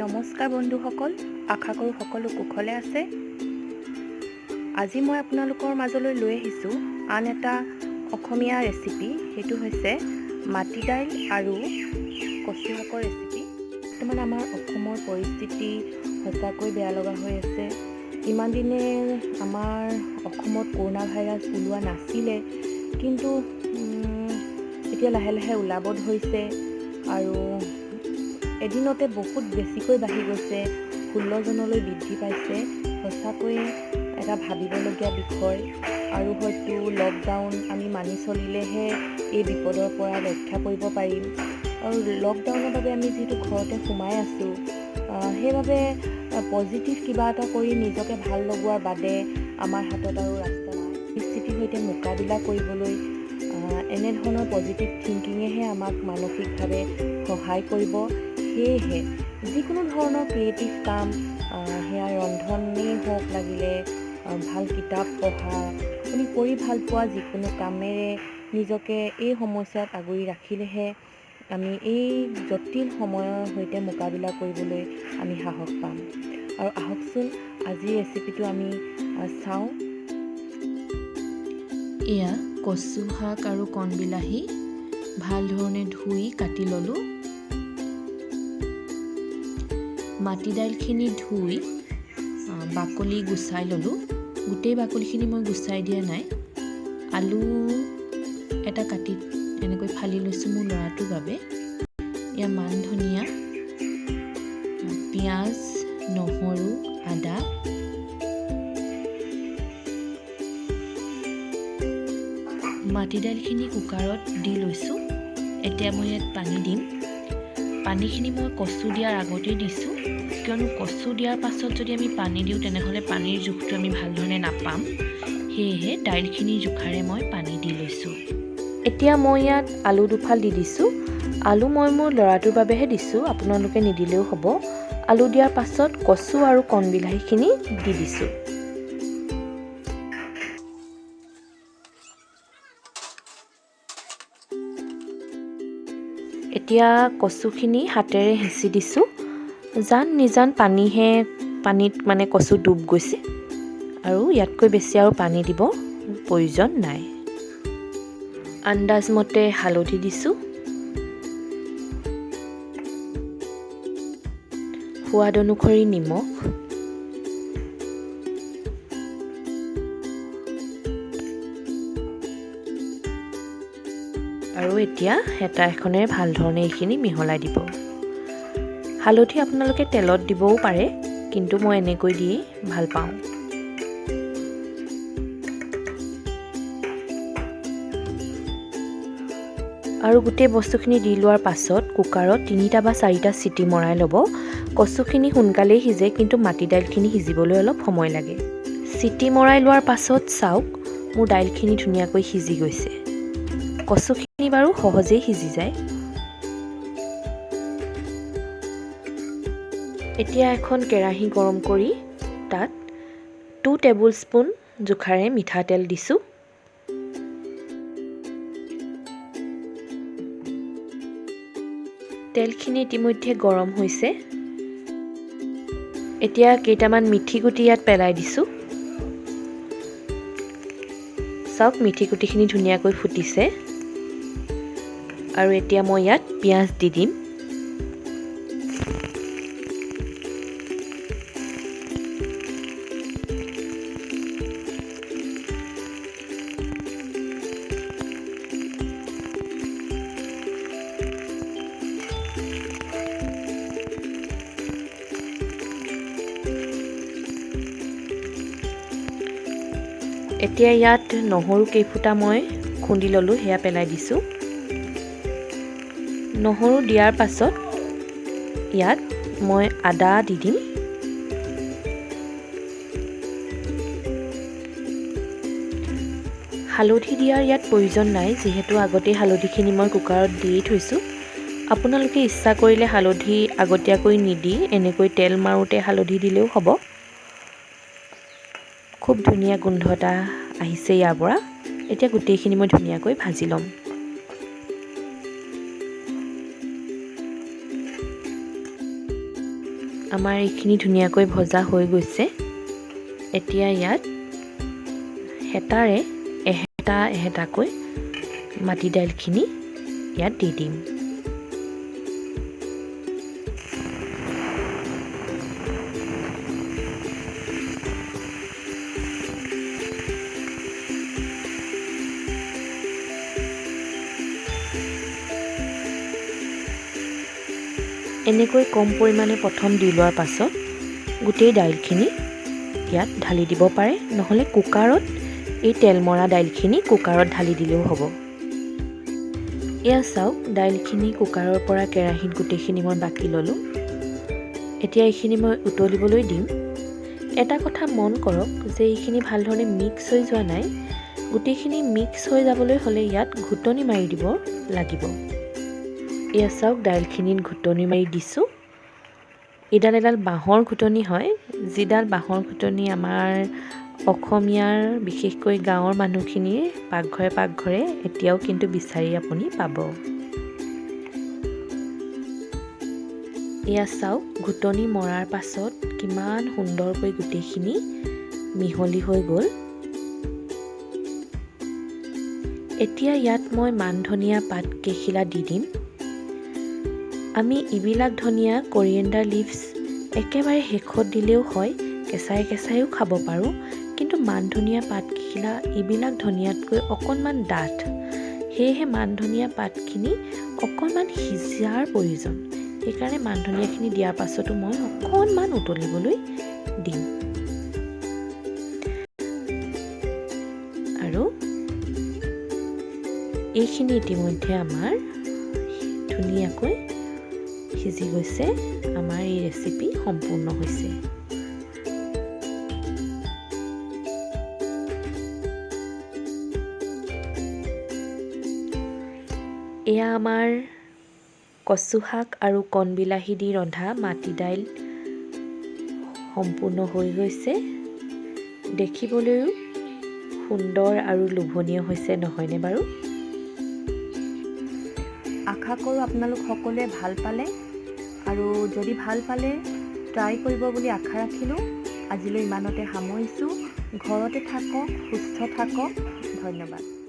নমস্কাৰ বন্ধুসকল, আশা কৰোঁ সকলো কুশলে আছে। আজি মই আপোনালোকৰ মাজলৈ লৈ আহিছোঁ আন এটা অসমীয়া ৰেচিপি। সেইটো হৈছে মাটি দাইল আৰু কচু শাকৰ ৰেচিপি। বৰ্তমান আমাৰ অসমৰ পৰিস্থিতি সঁচাকৈ বেয়া লগা হৈ আছে। ইমান দিনে আমাৰ অসমত কৰোণা ভাইৰাছ ওলোৱা নাছিলে, কিন্তু এতিয়া লাহে লাহে ওলাব ধৰিছে আৰু এদিনতে বহুত বেছিকৈ বাঢ়ি গৈছে, 16জনলৈ বৃদ্ধি পাইছে। সঁচাকৈয়ে এটা ভাবিবলগীয়া বিষয় আৰু হয়তো লকডাউন আমি মানি চলিলেহে এই বিপদৰ পৰা ৰক্ষা পৰিব পাৰিম। আৰু লকডাউনৰ বাবে আমি যিহেতু ঘৰতে সোমাই আছোঁ, সেইবাবে পজিটিভ কিবা এটা কৰি নিজকে ভাল লগোৱাৰ বাদে আমাৰ হাতত আৰু ৰাস্তা নাই। পৰিস্থিতিৰ সৈতে মোকাবিলা কৰিবলৈ এনেধৰণৰ পজিটিভ থিংকিঙেহে আমাক মানসিকভাৱে সহায় কৰিব। সেয়েহে যিকোনো ধৰণৰ ক্ৰিয়েটিভ কাম, সেয়া ৰন্ধনেই হওক লাগিলে, ভাল কিতাপ পঢ়া, আপুনি কৰি ভাল পোৱা যিকোনো কামেৰে নিজকে এই সময়ছোৱাত আগুৰি ৰাখিলেহে আমি এই জটিল সময়ৰ সৈতে মোকাবিলা কৰিবলৈ আমি সাহস পাম। আৰু আহকচোন, আজিৰ ৰেচিপিটো আমি চাওঁ। এয়া কচু শাক আৰু কণবিলাহী ভাল ধৰণে ধুই কাটি ল'লোঁ। মাটি দাইলখিনি ধুই বাকলি গুচাই ল'লোঁ। গোটেই বাকলিখিনি মই গুচাই দিয়া নাই। আলু এটা কাটি এনেকৈ ফালি লৈছোঁ মোৰ ল'ৰাটোৰ বাবে। এয়া মান ধনিয়া, পিঁয়াজ, নহৰু, আদা। মাটি দাইলখিনি কুকাৰত দি লৈছোঁ। এতিয়া মই ইয়াত পানী দিম। পানীখিনি মই কচু দিয়াৰ আগতেই দিছোঁ, কিয়নো কচু দিয়াৰ পাছত যদি আমি পানী দিওঁ, তেনেহ'লে পানীৰ জোখটো আমি ভাল ধৰণে নাপাম। সেয়েহে দাইলখিনিৰ জোখাৰে মই পানী দি লৈছোঁ। এতিয়া মই ইয়াত আলু দুফাল দি দিছোঁ। আলু মই মোৰ ল'ৰাটোৰ বাবেহে দিছোঁ, আপোনালোকে নিদিলেও হ'ব। আলু দিয়াৰ পাছত কচু আৰু কণ বিলাহীখিনি দি দিছোঁ। এতিয়া কচুখিনি হাতেৰে হেঁচি দিছোঁ। জান নিজান পানীহে, পানীত মানে কচু ডুব গৈছে আৰু ইয়াতকৈ বেছি আৰু পানী দিব প্ৰয়োজন নাই। আন্দাজমতে হালধি দিছোঁ, সোৱাদ অনুসৰি নিমখ, আৰু এতিয়া হেতা এখনেৰে ভাল ধৰণে এইখিনি মিহলাই দিব। হালধি আপোনালোকে তেলত দিবও পাৰে, কিন্তু মই এনেকৈ দিয়ে ভাল পাওঁ। আৰু গোটেই বস্তুখিনি দি লোৱাৰ পাছত কুকাৰত 3টা বা 4টা চিটি মৰাই ল'ব। কচুখিনি সোনকালেই সিজে, কিন্তু মাটি দাইলখিনি সিজিবলৈ অলপ সময় লাগে। চিটি মৰাই লোৱাৰ পাছত চাওক, মোৰ দাইলখিনি ধুনীয়াকৈ সিজি গৈছে। কচুখিনি বাৰু সহজেই সিজি যায়। এতিয়া এখন কেৰাহী গৰম কৰি তাত 2 টেবুল স্পুন জোখাৰে মিঠাতেল দিছোঁ। তেলখিনি ইতিমধ্যে গৰম হৈছে। এতিয়া কেইটামান মিঠি গুটি ইয়াত পেলাই দিছোঁ। চাওক, মিঠি গুটিখিনি ধুনীয়াকৈ ফুটিছে। আৰু এতিয়া মই ইয়াত পিঁয়াজ দি দিম। এতিয়া ইয়াত নহৰু কেইফুটা মই খুন্দি ল'লোঁ, সেয়া পেলাই দিছোঁ। নহৰু দিয়াৰ পাছত ইয়াত মই আদা দি দিম। হালধি দিয়াৰ ইয়াত প্ৰয়োজন নাই, যিহেতু আগতেই হালধিখিনি মই কুকাৰত দিয়ে থৈছোঁ। আপোনালোকে ইচ্ছা কৰিলে হালধি আগতীয়াকৈ নিদি এনেকৈ তেল মাৰোঁতে হালধি দিলেও হ'ব। খুব ধুনীয়া গোন্ধ এটা আহিছে ইয়াৰ পৰা। এতিয়া গোটেইখিনি মই ধুনীয়াকৈ ভাজি ল'ম। আমাৰ এইখিনি ধুনীয়াকৈ ভজা হৈ গৈছে। এতিয়া ইয়াত হেতাৰে এহেতা এহেতাকৈ মাটি দাইলখিনি ইয়াত দি দিম। এনেকৈ কম পৰিমাণে প্ৰথম দি লোৱাৰ পাছত গোটেই দাইলখিনি ইয়াত ঢালি দিব পাৰে, নহ'লে কুকাৰত এই তেল মৰা দাইলখিনি কুকাৰত ঢালি দিলেও হ'ব। এয়া চাওক, দাইলখিনি কুকাৰৰ পৰা কেৰাহীত গোটেইখিনি মই বাকি ল'লোঁ। এতিয়া এইখিনি মই উতলিবলৈ দিম। এটা কথা মন কৰক যে এইখিনি ভাল ধৰণে মিক্স হৈ যোৱা নাই। গোটেইখিনি মিক্স হৈ যাবলৈ হ'লে ইয়াত ঘুটনি মাৰি দিব লাগিব। এয়া চাওক, দাইলখিনিত ঘুটনি মাৰি দিছোঁ। এইডাল এডাল বাঁহৰ ঘুটনি হয়, যিডাল বাঁহৰ ঘুটনি আমাৰ অসমীয়াৰ বিশেষকৈ গাঁৱৰ মানুহখিনিৰ পাকঘৰে পাকঘৰে এতিয়াও কিন্তু বিচাৰি আপুনি পাব। এয়া চাওক, ঘুটনি মৰাৰ পাছত কিমান সুন্দৰকৈ গোটেইখিনি মিহলি হৈ গ'ল। এতিয়া ইয়াত মই মান ধনিয়া পাত কেইখিলা দি দিম। আমি ইবিলাক ধনিয়া কৰিয়েণ্ডাৰ লিভছ একেবাৰে শেষত দিলেও হয়, কেঁচাই কেঁচাইও খাব পাৰোঁ, কিন্তু মান ধনিয়া পাতখিলা ইবিলাক ধনিয়াতকৈ অকণমান ডাঠ, সেয়েহে মান ধনিয়া পাতখিনি অকণমান সিজাৰ প্ৰয়োজন। সেইকাৰণে মান ধনিয়াখিনি দিয়াৰ পাছতো মই অকণমান উতলিবলৈ দিম। আৰু এইখিনি ইতিমধ্যে আমাৰ ধুনীয়াকৈ সিজি গৈছে। আমাৰ এই ৰেচিপি সম্পূৰ্ণ হৈছে। এয়া আমাৰ কচু শাক আৰু কণ বিলাহী দি ৰন্ধা মাটি দাইল সম্পূৰ্ণ হৈ গৈছে। দেখিবলৈও সুন্দৰ আৰু লোভনীয় হৈছে, নহয়নে বাৰু? আশা কৰোঁ আপোনালোক সকলোৱে ভাল পালে, আৰু যদি ভাল পালে ট্ৰাই কৰিব বুলি আশা ৰাখিলোঁ। আজিলৈ ইমানতে সামৰিছোঁ। ঘৰতে থাকক, সুস্থ থাকক। ধন্যবাদ।